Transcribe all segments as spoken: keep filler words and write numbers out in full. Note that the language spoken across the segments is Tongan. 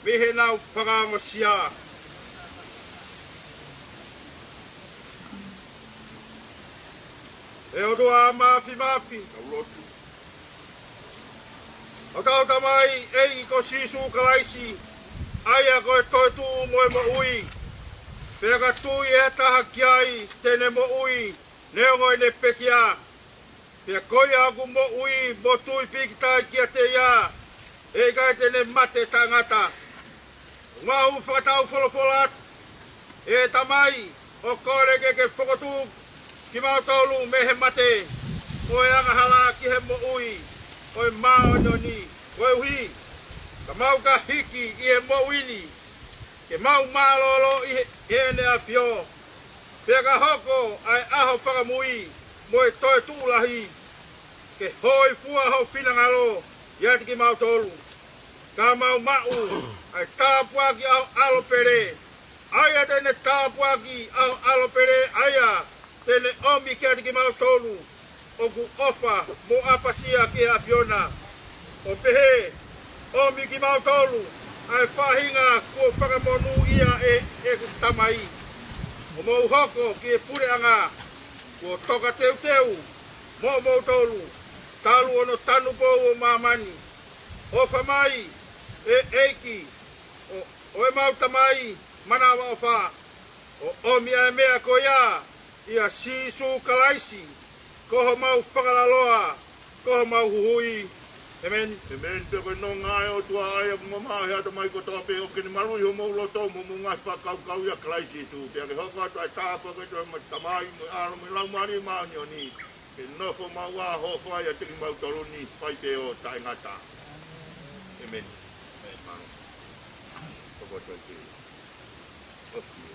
mei heʻenau fakaongosia. ʻE ʻOtua Māfimafi, ʻoku mau lotu. Ko hotau Tamai ʻEiki ko Sīsū Kalaisi, ʻa ia ko e toetuʻu mo e moʻui. Pea ka tui ʻe ha taha ki ai, te ne moʻui, neongo ʻene pekia. Pea ko ia ʻoku moʻui mo tui pīkitai kiate ia, ʻe ʻikai te ne mate taʻengata. ʻOku mau fakataufolofola atu, ʻe Tamai, ʻo kole ke ke fokotuʻu kimautolu mei he mate, ʻo e angahala ki he moʻui ʻo e māʻoniʻoni, koeʻuhi ka mau ka hiki ʻi he moʻui ni, ke mau mālōlō ʻi he, ʻi heʻene ʻAfio. Pea ka hoko ʻa e ʻaho fakamui mo e toetuʻu lahi, ke hōifua ho finangalo ʻiate kimautolu. Ka mau maʻu ʻa e tāpuaki ʻa ho ʻAlo pele, ʻa ia te ne tāpuaki ʻa ho ʻAlo pele, ʻa ia te ne ʻomi kiate kimautolu ʻoku ʻofa mo ʻapasia ki he ʻAfiona, ʻo pehē, ʻomi kimautolu ʻa e faʻahinga kuo fakamonūʻia ʻe, ʻe heʻeku Tamai, ʻo mou hoko ki he puleʻanga kuo tokateuteu moʻomoutolu, talu hono tanupou ʻo māmani. ʻOfa mai, ʻe ʻEiki, ʻo, ʻo ʻemau Tamai manavaʻofa, ʻo ʻomi ʻa e meʻa ko ia ʻia Sīsū Kalaisi, ko homau fakalaloa, ko homau huhuʻi. ʻĒmeni. ʻĒmeni. Pea ko e nonga ʻa e ʻOtua ʻa ia ʻoku mamaʻo he ʻatamai kotoa pē, ʻoku ne maluʻi homou loto mo hoʻomou ngaahi fakakaukau ʻia Kalaisi Sīsū. Pea ke hoko atu ʻa e tāpuaki ʻa e ʻOtua mo e Tamai mo e ʻAlo mo e Laumālie Māʻoniʻoni, ke nofo maʻu ʻa e ʻofa ʻiate kimautolu ni, fai pē ʻo taʻengata. ʻĒmeni. ʻĒmeni. Mālō. Toko atu ai ke ʻosi.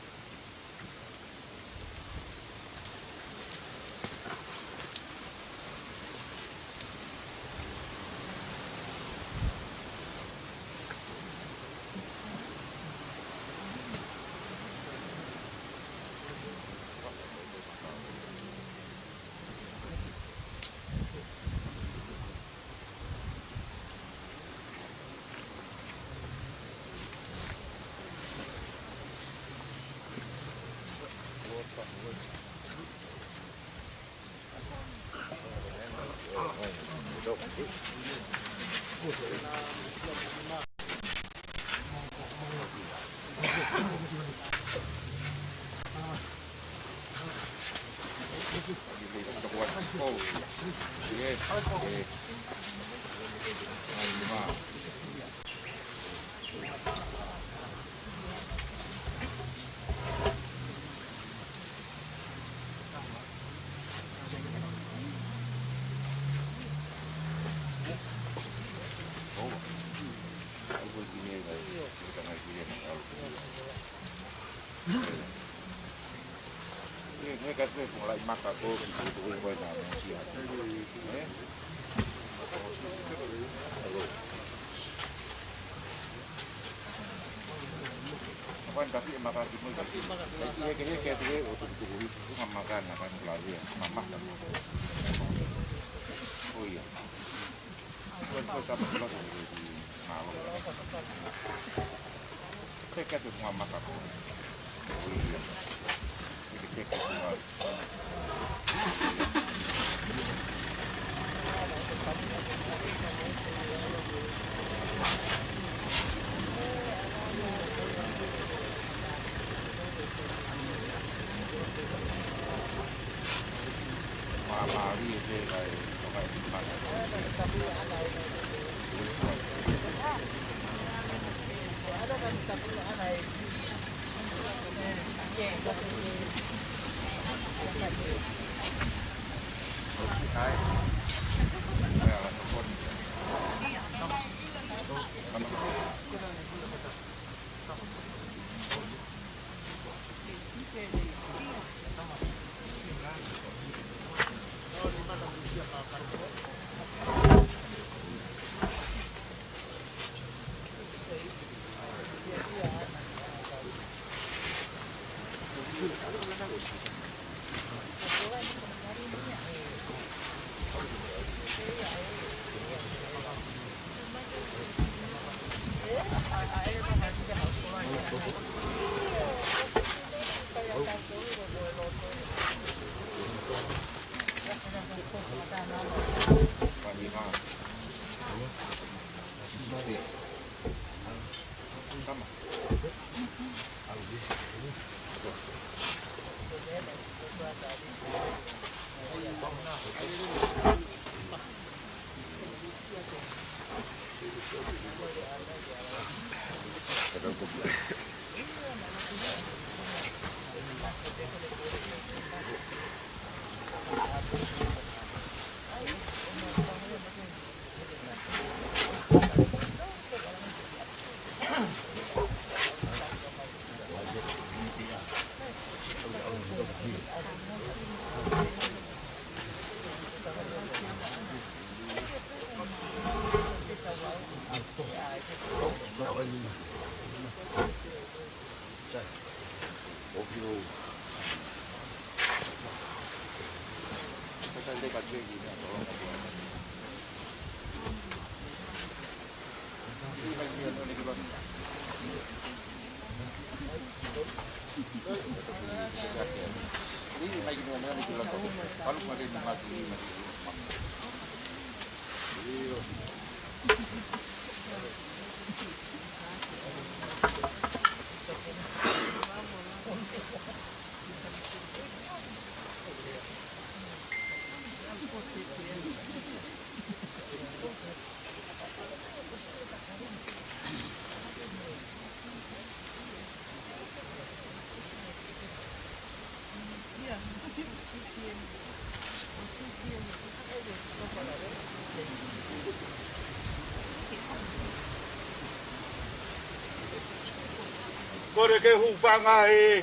Kole ke u hūfanga he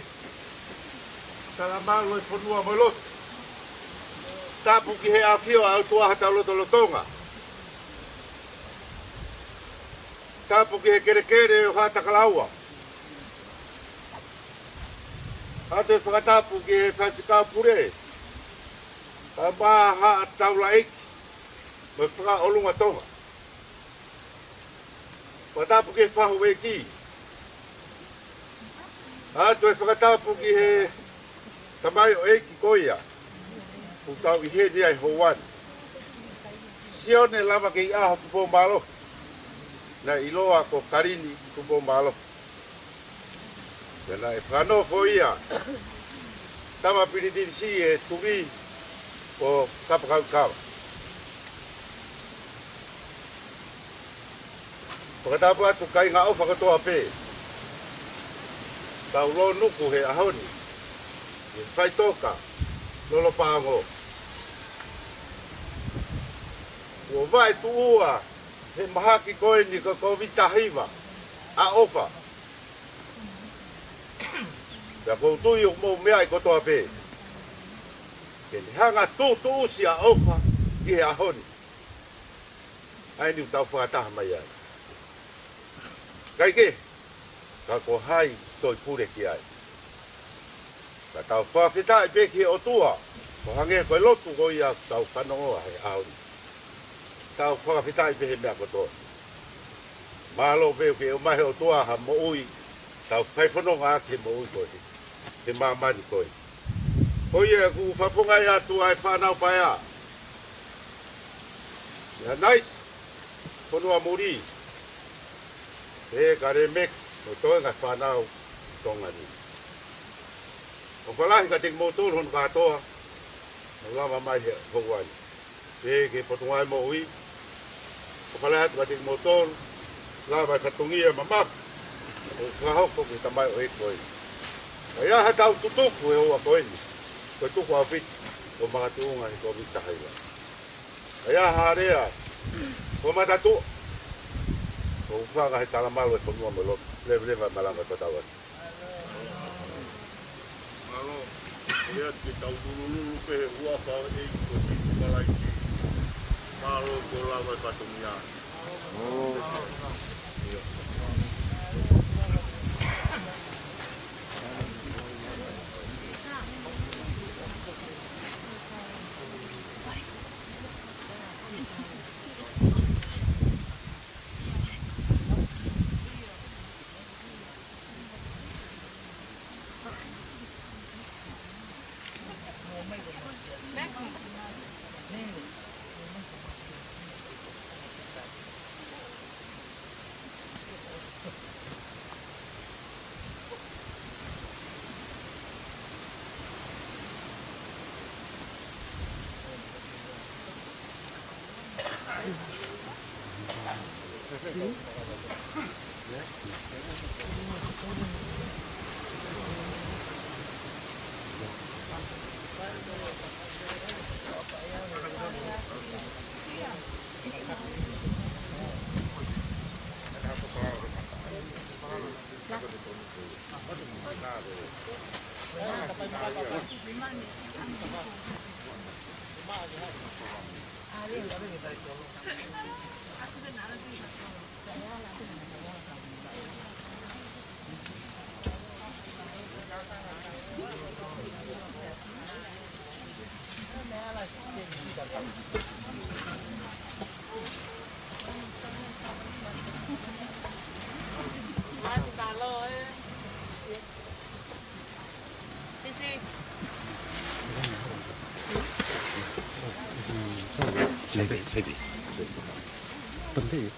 talamalu ʻo e fonua mo e lotu. Tapu ki he ʻafio ʻa e ʻOtua ʻi hotau lotolotonga. Tapu ki he kelekele ʻo Haʻatakalaua. ʻOatu e fakatapu ki he faifekau pule, ʻa e Haʻa Taulaʻeiki mo e Fakaʻolunga Tonga. Fakatapu ki he fahu ʻeiki. ʻOatu e fakatapu ki he tamaioʻeiki ko ia ʻoku tau ʻi heni ai he houa ni. Sione Lavakeiʻaho Tupou Mālohi, naʻe ʻiloa ko Kalini Tupou Mālohi. Pea naʻe fakanofo ia tama Pilinisi ʻe Tuʻi ko Kapakauʻikava. Fakatapu atu kāinga ʻofa kotoa pē. Tau lōnuku he ʻaho ni ʻi he faʻitoka lolopaongo. Kuo vaetuʻua he mahaki ko eni ko e Kōviti taha hiva ʻa ʻofa. Pea ʻoku ou tui ʻoku mou meaʻi kotoa pē ke ne hanga ʻo tuʻutuʻusi ʻa ʻofa ʻi he ʻaho ni. ʻA eni ʻoku tau fakataha mai ai. Kae kehe, ka ko hai ʻe toe pule ki ai? Ka tau fakafetaʻi pē ki he ʻOtua, ʻo hangē ko e lotu ko ia ʻoku tau fanongoa he ʻaho ni. Tau fakafetaʻi pē he meʻa kotoa. Mālō pē ʻoku ke ʻomai he ʻOtua ha moʻui, tau fai fononga ʻaki he moʻui ko eni, he māmani ko eni. Ko ia ʻoku ou fakafofongaʻi atu ʻa e fānau paea, ʻa Naisa, Fonuamuli, ʻe Kalemeki, mo e toenga fānau Tonga ni. ʻOfa lahi kiate kimoutolu hono kātoa, ʻo lava mai he houa ni. Pea ki he Potungāue Moʻui, ʻofa lahi atu kiate kimoutolu, lava e fatongia mamafa ʻoku fakahoko ki he tamaioʻeiki ko eni. ʻA ia ha tau tutuku he houa ko eni, ko e tuku ʻaupito ʻo makatuʻunga he Kōviti taha hiva. ʻA ia ha lea ʻo e matatuʻa, ʻo hūfanga he talamalu ʻo e fonua mo e lotu, leveleva e malanga ʻo e tau atu. Mālō. Ko ia te tau lulululu pē he huafa ʻo e ʻEiki ko Sīsū Kalaisi. Mālō kuo lava e fatongia. Maybe, maybe. Penting.